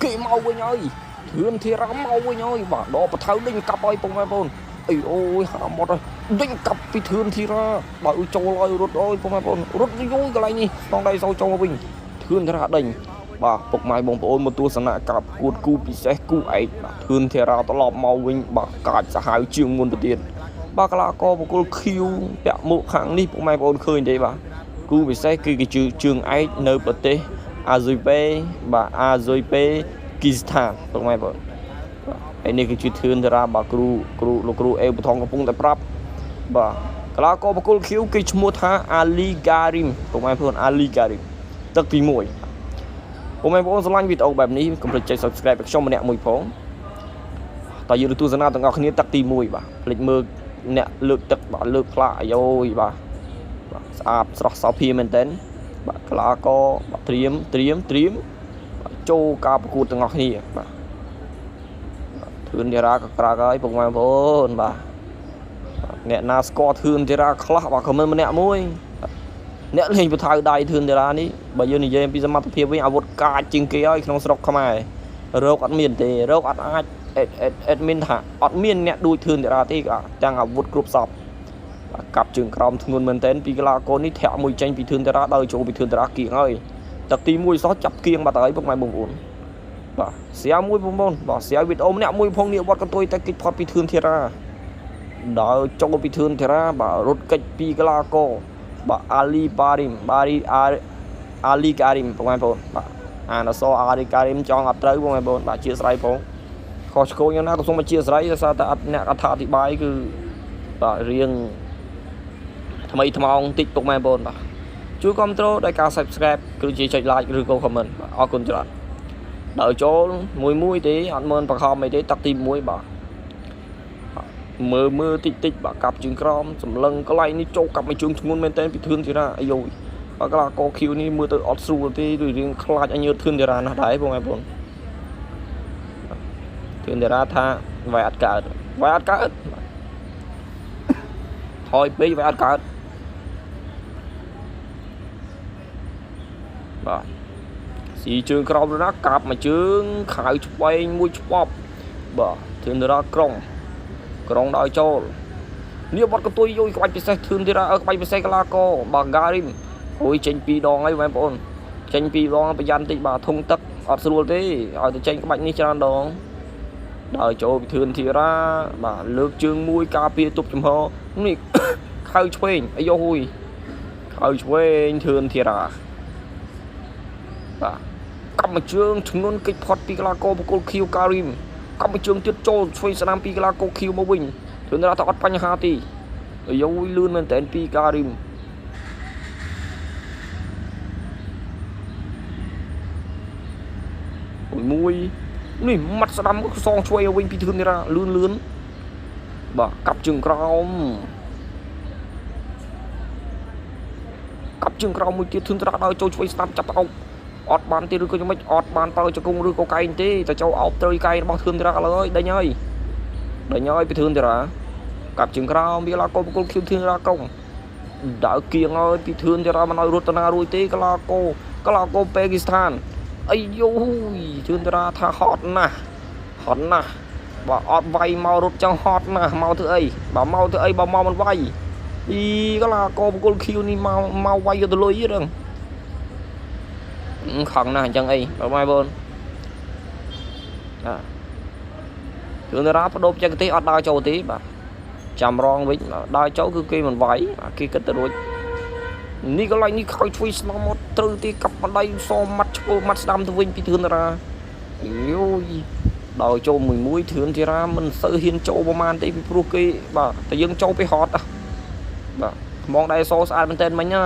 គេមកវិញហើយធឿនធីរ៉ាមកវិញហើយបាទដកបថៅដេញកាប់ឲ្យពុកម៉ែបងប្អូនអីអូយហាមាត់ហើយដេញកាប់ពីធឿនធីរ៉ាបើចូលឲ្យរត់អើយពុកម៉ែបងប្អូនរត់យូរកន្លែងនេះស្តង់ដៃសោចូលមកវិញធឿនធីរ៉ាដេញបាទពុកម៉ែបងប្អូនមកទស្សនៈការប្រកួតគូពិសេសគូឯកបាទធឿនធីរ៉ាត្រឡប់មកវិញបាទកាចសាហាវជាងមុនទៅទៀតបាទកលាករបង្គោលខៀវពាក់មុខខាងនេះពុកម៉ែបងប្អូនឃើញទេបាទគូពិសេសគឺគេជឿជើងឯកនៅប្រទេសអាស៊ុយប៉េបាទអាស៊ុយប៉េគីស្ថានពុកម៉ែបងប្អូនហើយនេះគឺជាធឿនធីរ៉ាបាទគ្រូគ្រូលោកគ្រូអេបថងកំពុងតែប្រាប់បាទកលាករបង្គោលខៀវគេឈ្មោះថាអាលីហ្គារីមពុកម៉ែបងប្អូនអាលីហ្គារីមទឹកទី1ពុកម៉ែបងប្អូនស្រឡាញ់វីដេអូបែបនេះកុំភ្លេចចុច Subscribe ឲ្យខ្ញុំម្នាក់មួយផងតើយើងទស្សនាទាំងអស់គ្នាទឹកទី1បាទភ្លេចមើលអ្នកលើកទឹកបាទលើកផ្លាកអាយយបាទបាទស្អាតស្រស់សោភាមែនតើបាទកលាករបាទត្រៀមត្រៀមត្រៀមបាទចូលការប្រកួតទាំងអស់គ្នាបាទធឿនធីរ៉ាក៏ក្រាកហើយពុកម៉ែបងប្អូនបាទអ្នកណាស្គាល់ធឿនធីរ៉ាខ្លះបាទខមមិនម្នាក់មួយអ្នកលេងពថៅដៃធឿនធីរ៉ានេះបើយើងនិយាយអំពីសមត្ថភាពវិញអាវុធកាចជាងគេហើយក្នុងស្រុកខ្មែររោគអត់មានទេរោគអត់អាចអេដមីនថាអត់មានអ្នកដួចធឿនធីរ៉ាទេទាំងអាវុធគ្រប់សពបាទកាប់ជើងក្រោមធ្ងន់មែនទែនពីកីឡាករនេះធាក់មួយចេញពីធឿនធីរ៉ាដល់ចូលពីធឿនធីរ៉ាគៀងហើយទឹកទី1សោះចាប់គៀងបាត់ហើយពុកម៉ែបងប្អូនបាទស្រាមួយបងប្អូនបាទស្រាវីដេអូម្នាក់មួយផងនេះវត្តកន្ទុយតែគិចផុតពីធឿនធីរ៉ាដើរចូលពីធឿនធីរ៉ាបាទរត់កិច្ចពីកីឡាករបាទអាលីបារីមបារីអាលីការីមបងប្អូនបាទអានអសអាលីការីមចង់អត់ត្រូវបងប្អូនបាទជាស្រ័យផងខុសឆ្គងយ៉ាងណាក៏សូមអធិស្ឋានដោយសារតែអត់អ្នកអត្ថាធិប្បាយគឺបាទរៀងថ្មីថ្មោងតិចពុកម៉ែបងប្អូនបាទជួយគ្រប់គ្រងដោយការ Subscribe គឺជាចុច Like ឬក៏ Comment បាទអរគុណច្រើនដល់ចូលមួយមួយទេអត់មើលបខំអីទេទឹកទី1បាទមើលមើលតិចតិចបាទកាប់ជើងក្រោមសម្លឹងកន្លែងនេះចូលកាប់មួយជើងធ្ងន់មែនតើពីធឿនធីរ៉ាអាយយបាទកលាកខៀវនេះមើលទៅអត់ស្រួលទេឬរៀងខ្លាចអញញើតធឿនធីរ៉ាណាស់ដែរបងប្អូនធឿនធីរ៉ាថាវាយអត់កើតវាយអត់កើតថយពេកវាយអត់កើតបាទស៊ីជើងក្រោមណាកាប់មួយជើងខៅឆ្វេងមួយឆ្បប់បាទធឿនធីរ៉ាក្រុងក្រុងដល់ចូលនេះវត្តកន្ទុយយយក្បាច់ពិសេសធឿនធីរ៉ាក្បាច់ពិសេសកលាករបាទហ្គារីមអូយចេញពីរដងហើយបងប្អូនចេញពីរដងប្រយ័ត្នតិចបាទធុងទឹកអត់ស្រួលទេឲ្យទៅចេញក្បាច់នេះច្រើនដងដល់ចូលពីធឿនធីរ៉ាបាទលើកជើងមួយការពារទប់ចំហនេះខៅឆ្វេងអាយយខៅឆ្វេងធឿនធីរ៉ាបាទកាប់មួយជើងធ្ងន់កិច្ចផុតពីកលាករបង្គោលខៀវការីមកាប់មួយជើងទៀតចូលឆ្វេងស្ដាំពីកលាករខៀវមកវិញធឿនធីរ៉ាថាអត់បញ្ហាទេអាយយលឿនមែនតើពីការីមមួយនេះម៉ាត់ស្ដាំសងឆ្វេងវិញពីធឿនធីរ៉ាលឿនលឿនបាទកាប់ជើងក្រោមកាប់ជើងក្រោមមួយទៀតធឿនធីរ៉ាដល់ចូលឆ្វេងស្ដាំចាប់អោបអត់បានទេឬក៏យ៉ាងម៉េចអត់បានបើជង្គង់ឬក៏កែងទេតែចូលអោបត្រូវកែងរបស់ធឿនធីរ៉ាឡើយដេញហើយដេញហើយពីធឿនធីរ៉ាកាប់ជើងក្រោមវាឡាកោបង្គោលខៀវធឿនធីរ៉ាក្រុងដើរគៀងហើយពីធឿនធីរ៉ាមិនឲ្យរត់តាណារួចទេកលាកោកលាកោប៉េគីស្ថានអាយយធឿនធីរ៉ាថាហត់ណាស់ហត់ណាស់បើអត់វាយមករត់ចង់ហត់ណាស់មកធ្វើអីបើមកធ្វើអីបើមកមិនវាយអីកលាកោបង្គោលខៀវនេះមកមកវាយយកទៅលុយហ្នឹងខឹងណាស់អញ្ចឹងអីបងប្អូនបាទធឿនធីរ៉ាបដូរបច្ចេកទេសអត់ដើរចូលទេបាទចាំរងវិញដើរចូលគឺគេមិនវាយគេគិតទៅរួចនេះកន្លែងនេះខោជួយស្នំមកត្រូវទេកាប់បណ្ដៃសម៉ាត់ឈើម៉ាត់ស្ដាំទៅវិញពីធឿនធីរ៉ាយយដល់ចូលមួយមួយធឿនធីរ៉ាមិនសូវហ៊ានចូលប្រហែលទេពីព្រោះគេបាទតែយើងចូលពេលហត់បាទខ្មងដៃសស្អាតមែនតើមិញណា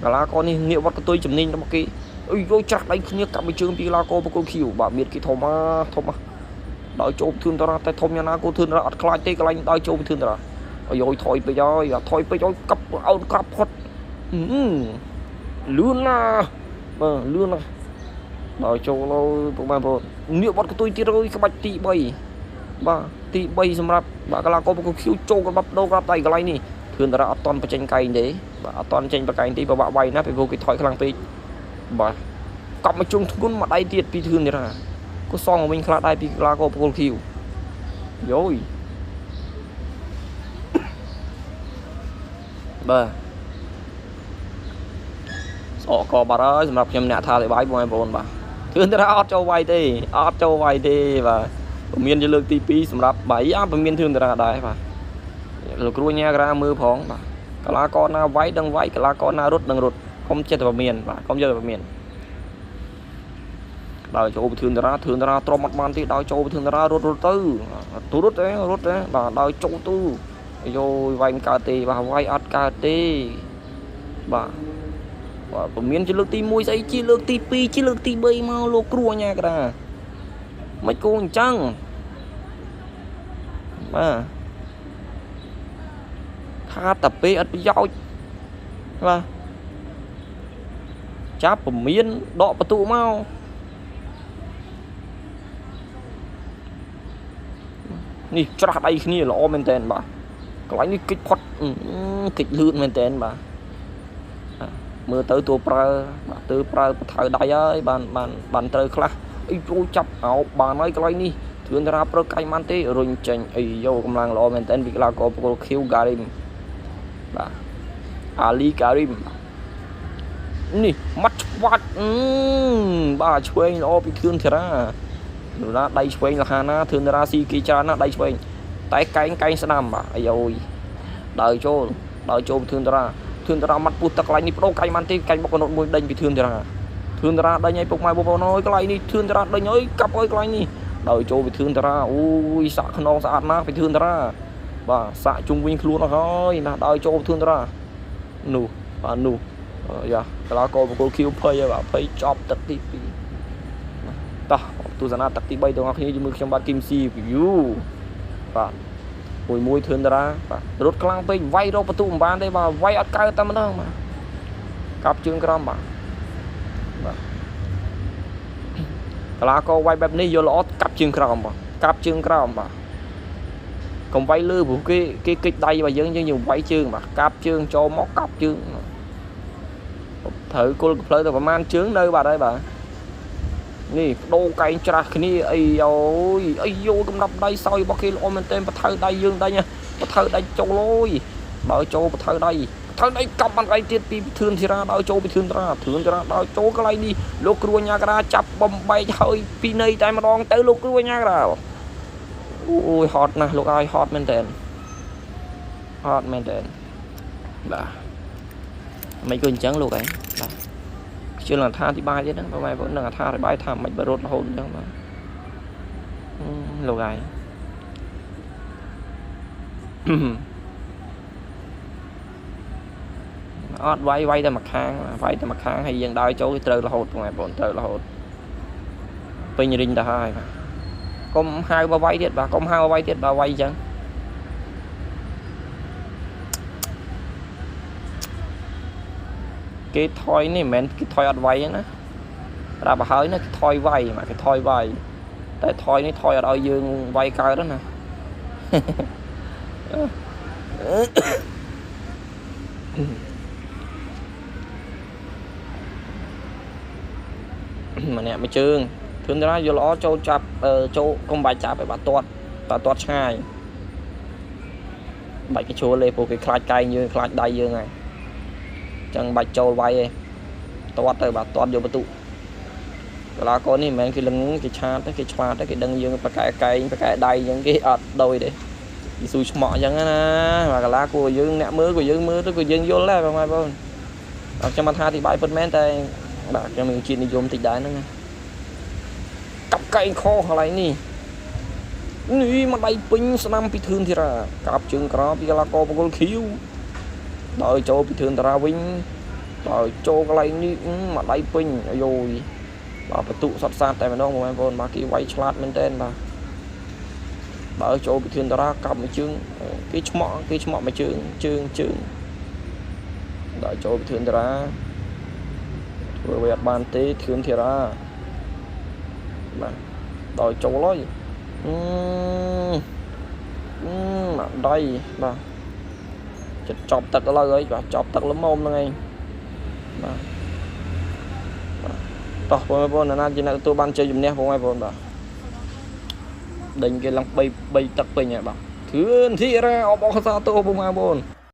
កាឡាកនេះងាកវត្តកន្ទុយជំនាញរបស់គេអុយយច្រាស់ដៃគ្នាកាប់មួយជើងពីកីឡាករបង្គោលខៀវបាទមានគេធំណាធំណាដល់ចូលធឿនតារាតែធំយ៉ាងណាគូធឿនតារាអត់ខ្លាចទេកន្លែងដល់ចូលធឿនតារាអាយយថយពេកហើយថយពេកហើយកាប់អោនក្រាប់ផុតលឿនណាបាទលឿនណាដល់ចូលលើពុកម៉ែបងប្អូនងាកវត្តកន្ទុយទៀតហើយក្បាច់ទី3បាទទី3សម្រាប់បាទកីឡាករបង្គោលខៀវចូលក្បាប់ដោក្រាប់ដៃកន្លែងនេះធឿនតារាអត់តន់បញ្ចេញកែងទេបាទអត់តន់ចេញប្រកែងទេពិបាកវាយណាពីព្រោះគេថយខ្លាំងពេកបាទ កប់មកជុងធ្ងន់មកដៃទៀតពីធឿនធីរ៉ាក៏សងមកវិញខ្លះដែរពីកីឡាករបង្គោលខៀវយយបាទស្អកកបាត់ហើយសម្រាប់ខ្ញុំអ្នកថាធិប្បាយបងប្អូនបាទធឿនធីរ៉ាអត់ចូលវាយទេអត់ចូលវាយទេបាទពមៀនជាលើកទី2សម្រាប់បាយអាពមៀនធឿនធីរ៉ាដែរបាទលោកគ្រូញ៉ាក្រាមើលផងបាទកីឡាករណាវាយដឹងវាយកីឡាករណារត់ដឹងរត់កុំចិត្តតែពមៀនបាទកុំចិត្តតែពមៀនដើរចូលពធឿនតារាធឿនតារាទ្រាំអត់បានទេដើរចូលពធឿនតារារត់រត់ទៅរត់ទេរត់ទេបាទដើរចូលទៅយោវាយមិនកើតទេបាទវាយអត់កើតទេបាទបាទពមៀនជាលើកទី1ស្អីជាលើកទី2ជាលើកទី3មកលោកគ្រូអញ្ញាក្រាមិនគូអញ្ចឹងបាទខាតតែពេលអត់ប្រយោជន៍បាទចាប់ពមៀនដកបន្ទុមកនេះច្រាស់ដៃគ្នាល្អមែនតើបាទកន្លែងនេះគិចផុតគិចលឿនមែនតើបាទមើលទៅតួប្រើបាទទៅប្រើបថៅដៃហើយបានបានបានត្រូវខ្លះអីចូលចាប់អោបានហើយកន្លែងនេះធឿនតារាប្រើកាញ់បានទេរុញចេញអីយោកម្លាំងល្អមែនតើពីកីឡាករបង្គោលខៀវការីមបាទអាលីការីមនេះម៉ាត់ឆ្វាត់បាទឆ្វេងល្អពីធឿនតារានោះណាដៃឆ្វេងលហាណាធឿនតារាស៊ីគេច្រើនណាស់ដៃឆ្វេងតែកែងកែងស្ដាំបាទអាយយដើរចូលដើរចូលធឿនតារាធឿនតារាម៉ាត់ពុះទឹកកន្លែងនេះបដូរកែងបានទេកែងបុកកណុតមួយដេញពីធឿនតារាធឿនតារាដេញឲ្យពុកម៉ែបងប្អូនអើយកន្លែងនេះធឿនតារាដេញអើយកាប់អើយកន្លែងនេះដើរចូលពីធឿនតារាអូយសាក់ខ្នងស្អាតណាស់ពីធឿនតារាបាទសាក់ជុំវិញខ្លួនអស់ហើយណាដើរចូលធឿនតារានោះបាទនោះយ៉ាកីឡាករបង្គោលខៀវភ័យហើយបាទភ័យចប់ទឹកទី2តោះទស្សនាទឹកទី3ទាំងអស់គ្នាជាមួយខ្ញុំបាទគីមស៊ី view បាទមួយមួយធឿនតារាបាទរត់ខ្លាំងពេកវាយរកបន្ទុមិនបានទេបាទវាយអត់កើតតែម្ដងបាទកាប់ជើងក្រោមបាទបាទកីឡាករវាយបែបនេះយកល្អកាប់ជើងក្រោមបាទកាប់ជើងក្រោមបាទកុំវាយលើព្រោះគេគេគិចដៃរបស់យើងយើងវាយជើងបាទកាប់ជើងចូលមកកាប់ជើងត្រូវគល់ផ្លូវទៅប្រហែលជើងនៅបាទហើយបាទនេះបដូរកែងច្រាស់គ្នាអីអូយអីយោកំណប់ដៃសោយរបស់គេល្អមែនទែនបថៅដៃយើងដេញបថៅដៃចូលអូយបើចូលបថៅដៃបថៅដៃកាប់បានដៃទៀតពីធឿនធីរ៉ាដើរចូលពីធឿនធីរ៉ាធឿនធីរ៉ាដើរចូលកន្លែងនេះលោកគ្រូអញ្ញាក្រាចាប់បំបែកហើយពីនៃតែម្ដងទៅលោកគ្រូអញ្ញាក្រាអូយហត់ណាស់លោកឲ្យហត់មែនទែនហត់មែនទែនបាទមិនក៏អញ្ចឹងលោកឯងបាទជឿនឹងអត្ថាធិប្បាយទៀតហ្នឹងបងប្អូននឹងអត្ថាធិប្បាយថាមិនបើរត់រហូតអញ្ចឹងបាទលោកឯងអត់វាយវាយតែមួយខាងវាយតែមួយខាងហើយយើងដើរចូលគេត្រូវរហូតបងប្អូនត្រូវរហូតពេញរិញទៅហើយបាទកុំហៅមកវាយទៀតបាទកុំហៅមកវាយទៀតបាទវាយអញ្ចឹងគេថយនេះមិនមែនគេថយអត់វាយទេណាប្រាប់ឲ្យហើយណាគេថយវាយបាទគេថយវាយតែថយនេះថយអត់ឲ្យយើងវាយកើតណាម្នាក់មួយជើងធឿនតារាយកល្អចូលចាប់ចូលកុំបាច់ចាប់ឲ្យបាទទាត់បាទទាត់ឆ្ងាយបាច់គេជួលទេព្រោះគេខ្លាចកែងយើងខ្លាចដៃយើងហើយចឹងបាច់ចូលវាយទេទាត់ទៅបាទទាត់យកបន្ទុកកីឡាករនេះមិនមែនគេលងគេឆាតទេគេឆ្លាតទេគេដឹងយើងប្រកែកែងប្រកែដៃអញ្ចឹងគេអត់ដូចទេគេស៊ូឆ្មក់អញ្ចឹងណាបាទកីឡាគួរយើងអ្នកមើលក៏យើងមើលទៅក៏យើងយល់ដែរបងប្អូនខ្ញុំមិនថាអធិប្បាយពិតមែនតែបាទខ្ញុំមានជាតិនិយមតិចដែរហ្នឹងកាប់កែងខកន្លែងនេះនេះមកដៃពេញស្ដាំពីធឿនធីរ៉ាកាប់ជើងក្រោមពីកីឡាករបង្គោលខៀវដើរចូលពីធឿនតារាវិញដើរចូលកន្លែងនេះមកដៃពេញអាយយបាទបន្ទុសតសាតតែម្ដងបងប្អូនបាទគេវាយឆ្លាតមែនតើបាទដើរចូលពីធឿនតារាកាប់មួយជើងគេឆ្មក់គេឆ្មក់មួយជើងជើងជើងដើរចូលពីធឿនតារាធ្វើអ្វីអត់បានទេធឿនធីរ៉ាបាទដើរចូលហើយមកដៃបាទចិត្តចប់ទឹកឡើយហើយបាទចប់ទឹកល្មមហ្នឹងឯងបាទបាទ តោះបងប្អូនណាជាអ្នកទទួលបានជ័យជំនះបងប្អូនបាទដេញគេឡើង3 3ទឹកពេញហើយបាទធឿនធីរ៉ាអបអរសាទរបងប្អូន។